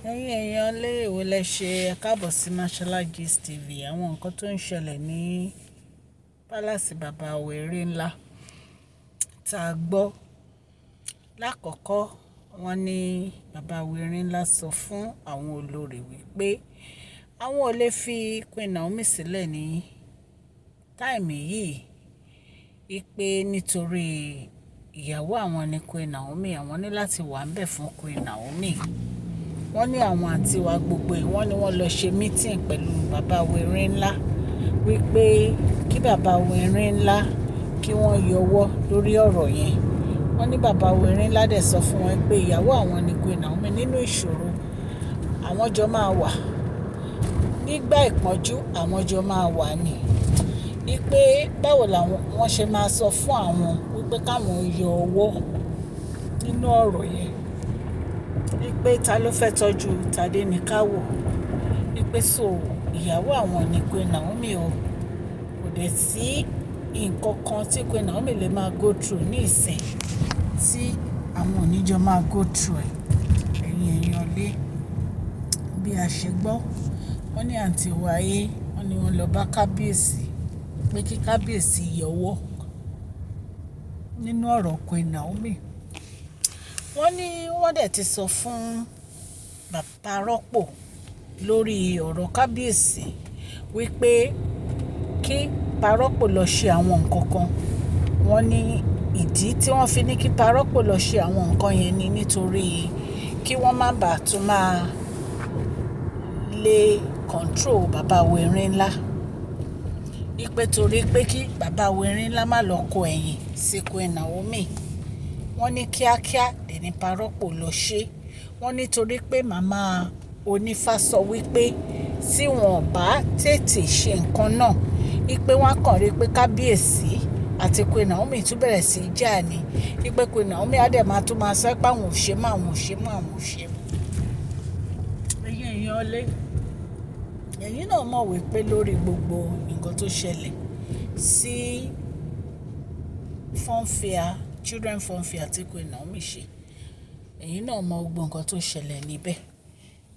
Ẹ̀yin èèyàn lé, èwo lẹ ṣe? Ẹ káàbọ̀ sí Mashola Gist TV. Àwọn nǹkan tó ń ṣẹlẹ̀ ní palace bàbá Wèrè ńlá tá a gbọ́. Lákọ̀ọ́kọ́, wọ́n ní bàbá Wèrè ńlá sọ fún àwọn olórí wípé àwọn ò lè fi Queen Naomi sílẹ̀ ní time yìí, wípé nítorí ìyàwó àwọn ni Queen Naomi, àwọn ní láti wà níbẹ̀ fún Queen Naomi. Wọ́n ní àwọn àǹtí wa gbogbo ẹ̀, wọ́n ní wọ́n lọ ṣe meeting pẹ̀lú bàbá Wèrè ńlá wípé kí bàbá Wèrè ńlá kí wọ́n yọwọ́ lórí ọ̀rọ̀ yẹn. Wọ́n ní bàbá Wèrè ńlá dẹ̀ sọ fún wọn pé ìyàwó àwọn ni Queen Naomi, nínú ìṣòro àwọn jọ máa wà, nígbà ìpọ́njú àwọn jọ máa wà ní. Wípé báwo làwọn wọ́n ṣe máa sọ fún àwọn wípé káwọn yọ ọwọ́ nínú ọ̀rọ̀ yẹn. Wípé ta ló fẹ́ tọ́jú Tádé ní ká wò. Wípé so ìyàwó àwọn ni Queen Naomi o. Kò dẹ̀ sí nǹkan kan tí Queen Naomi lè máa go through ní ìsìn tí àwọn ò ní jọ máa go through ẹ̀. Ẹ̀yin èèyàn lé, bí a ṣe gbọ́, wọ́n ní àǹtí wa A, wọ́n ní wọ́n lọ bá kábíyèsí pé kí kábíyèsí yọwọ́ nínú ọ̀rọ̀ Queen Naomi. Wọ́n ní wọ́n dẹ̀ ti sọ fún bàbá rọ́pò lórí ọ̀rọ̀ kábíyèsí wípé kí Parọ́pò lọ ṣe àwọn nǹkan kan. Wọ́n ní ìdí tí wọ́n fi ní kí Parọ́pò lọ ṣe àwọn nǹkan yẹn ni nítorí kí wọ́n má bàa tún máa lè control bàbá Wèrè ńlá. Wípé torí pé kí bàbá Wèrè ńlá má lọ kọ ẹ̀yìn sí Queen Naomi. Wọ́n ní kíákíá dẹ̀ ní Parọ́pò lọ ṣe. Wọ́n ní torí pé màmá onífá sọ wípé tí wọ́n bá tètè ṣe nǹkan náà, wípé wọ́n á kàn rí pé kábíyèsí àti Queen Naomi tún bẹ̀rẹ̀ sí í jà ní. Wípé Queen Naomi á dẹ̀ máa tún máa sọ pé àwọn ò ṣe mọ́, àwọn ò ṣe mọ́, àwọn ò ṣe mọ́. Ẹ̀yin èèyàn lé, ẹ̀yin náà mọ̀ wípé lórí gbogbo nǹkan tó ṣẹlẹ̀ sí funfair, children funfair tí Queen Naomi ṣe, ẹ̀yin náà mọ gbogbo nǹkan tó ṣẹlẹ̀ níbẹ̀.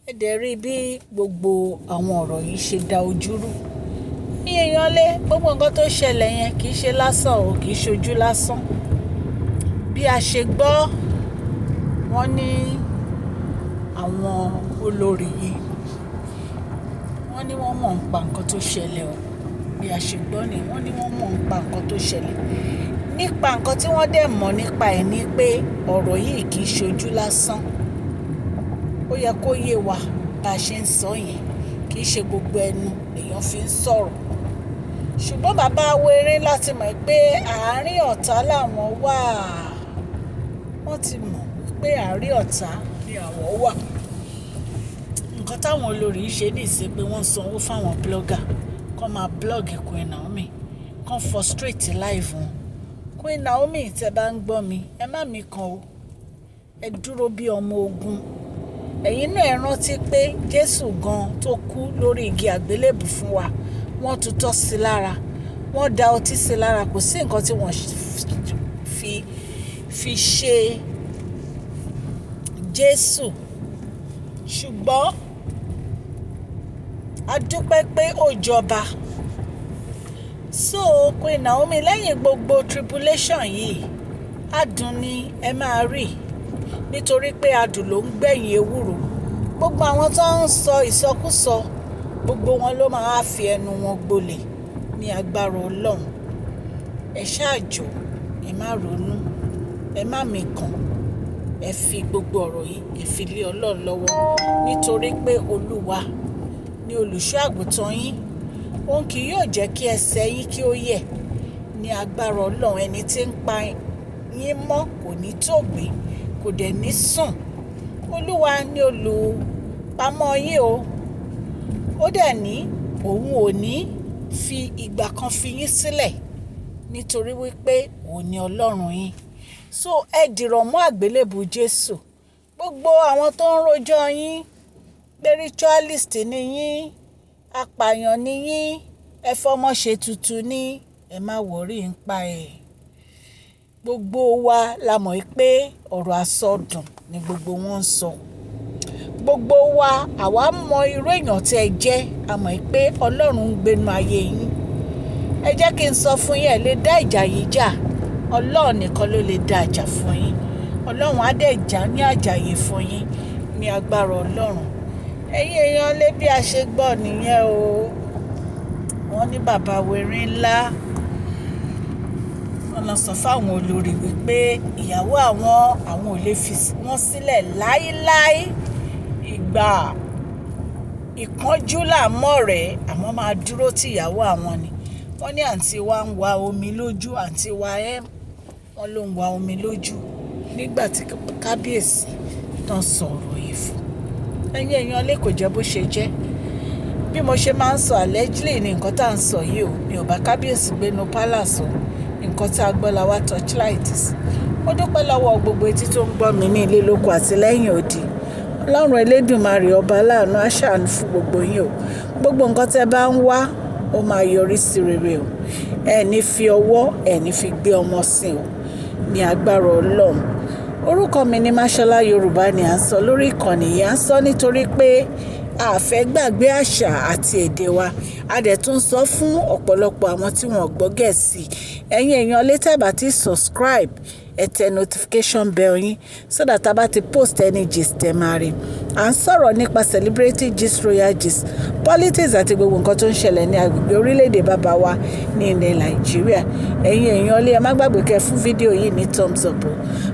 Ẹ dẹ̀ rí bí gbogbo àwọn ọ̀rọ̀ yìí ṣe da ojú rú. Ẹ̀yin èèyàn lé, gbogbo nǹkan tó ṣẹlẹ̀ yẹn kì í ṣe lásán o, kì í ṣojú lásán. Bí a ṣe gbọ́, wọ́n ní àwọn olórí yìí, wọ́n ní wọ́n mọ̀ ń pa nǹkan tó ṣẹlẹ̀ o. Bí a ṣe gbọ́ ni wọ́n ní wọ́n mọ̀ ń pa nǹkan tó ṣẹlẹ̀. Nípa nǹkan tí wọ́n dẹ̀ mọ̀ nípa ẹ̀ ni pé ọ̀rọ̀ yìí kì í ṣojú lásán. Ó yẹ kó yé wa bá ṣe ń sọ yẹn. Kì í ṣe gbogbo ẹnu lèèyàn fi ń sọ̀rọ̀. Ṣùgbọ́n bàbá Wèrè láti mọ̀ pé àárín ọ̀tá làwọn wà. Wọ́n ti mọ̀ pé àárín ọ̀tá ni àwọn wà. Nǹkan táwọn olórí ṣe ní ìsìn pé wọ́n ń sanwó fún àwọn blogger kó máa blog Queen Naomi, kó frustrate life wọn. Queen Naomi, tí ẹ bá ń gbọ́ mi, ẹ má mi kan o. Ẹ dúró bí ọmọ ogun. Ẹ̀yin náà ẹ rántí pé Jésù gan tó kú lórí igi àgbélébùú fún wa, wọ́n tutọ́ sí lára, wọ́n da ọtí sí lára, kò sí nǹkan tí wọ́n fi ṣe Jésù. Ṣùgbọ́n a dúpẹ́ pé ó jọba. So Queen Naomi, lẹ́yìn gbogbo tribulation yìí, adùn ni ẹ máa rí. Nítorí pé adùn ló ń gbẹ̀yìn ewúro. Gbogbo àwọn tó ń sọ ìsọkúsọ, gbogbo wọn ló máa fi ẹnu wọn gbolẹ̀ ní agbára Ọlọ́run. Ẹ ṣáà jọ̀ọ́, ẹ má ronú, ẹ má mikàn. Ẹ fi gbogbo ọ̀rọ̀ yìí, ẹ fi lé Ọlọ́run lọ́wọ́. Nítorí pé Olúwa ni olùṣọ́ àgùntàn yín. Òun kì yóò jẹ́ kí ẹsẹ̀ yín kí ó yẹ̀ ní agbára Ọlọ́run. Ẹni tí ń pa yín mọ́ kò ní tòògbé, kò dẹ̀ ní sùn. Olúwa ni olùpamọ́ yín o. Ó dẹ̀ ní òun ò ní fi ìgbà kan fi yín sílẹ̀ nítorí wípé òun ni Ọlọ́run yín. So ẹ dìrọ̀ mọ́ àgbélébùú Jésù. Gbogbo àwọn tó ń rojọ́ yín pé ritualist ni yín, apàyàn ni yín, ẹ fọmọ ṣe tuntun ní, ẹ má worry ń pa ẹ̀. Gbogbo wa la mọ̀ pé ọ̀rọ̀ àsọdùn ni gbogbo wọn ń sọ. Gbogbo wa, àwa mọ irú èèyàn tí ẹ jẹ́. A mọ̀ pé Ọlọ́run ń gbénu ayé yín. Ẹ jẹ́ kí n sọ fún yín, ẹ lè dá ìjà yìí jà. Ọlọ́run nìkan ló lè dá ìjà fún yín. Ọlọ́run á dẹ̀ jà ní àjàyè fún yín ní agbára Ọlọ́run. Ẹ̀yin èèyàn lé, bí a ṣe gbọ́ nìyẹn o. Wọ́n ní bàbá wẹ̀rin ńlá, wọ́n lọ sọ fáwọn olórí wípé ìyàwó àwọn, àwọn ò lè fi wọ́n sílẹ̀ láíláí. Ìgbà ìpọ́njú là mọ́ rẹ̀, àwọn máa dúró tí ìyàwó àwọn ni. Wọ́n ní àǹtí wa ń wa omi lójú, àǹtí wa ẹ́, wọ́n ló ń wa omi lójú nígbà tí kábíyèsí tán sọ̀rọ̀ yìí fún. Ẹ̀yin èèyàn lè, kò jẹ́ bó ṣe jẹ́. Bí mo ṣe máa ń sọ, allegedly ní nǹkan tá à ń sọ yìí o. Mi ò bá kábíyèsí gbénu palace o. Nǹkan tí a gbọ́ la wá torchlight sí. Mo dúpẹ́ lọ́wọ́ gbogbo etí tó ń gbọ́ mi ní ilé lóko àti lẹ́yìn odi. Ọlọ́run Elédùmarè, ọba aláàánú, á ṣàánú fún gbogbo yín o. Gbogbo nǹkan tí ẹ bá ń wá, ó máa yọrí sí rere o. Ẹ ní fi ọwọ́, ẹ ní fi gbé ọmọ sí o ní agbára Ọlọ́run. Orúkọ mi ní Mashola. Yorùbá ni à ń sọ lórí ìkànnì yìí. À ń sọ nítorí pé a fẹ́ gbàgbé àṣà àti èdè wa. A dẹ̀ tún sọ fún ọ̀pọ̀lọpọ̀ àwọn tí wọ́n gbọ́ Gẹ̀ẹ́sì. Ẹ̀yin èèyàn lè, tẹ́ bá ti subscribe, ẹ tẹ notification bell yín so that a bá ti post any gist, ẹ máa rí. À ń sọ̀rọ̀ nípa celebrity gist, royal gist, politics àti gbogbo nǹkan tó ń ṣẹlẹ̀ ní agbègbè orílẹ̀-èdè bàbá wa ní ilẹ̀ Nàìjíríà. Ẹ̀yin èèyàn lé, ẹ má gbàgbé kẹ́ fún fídíò yìí ní thumbs up o.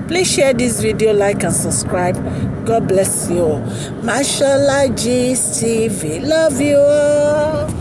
Please share this video, like and subscribe. God bless you all. Mashola Gist TV, love you all.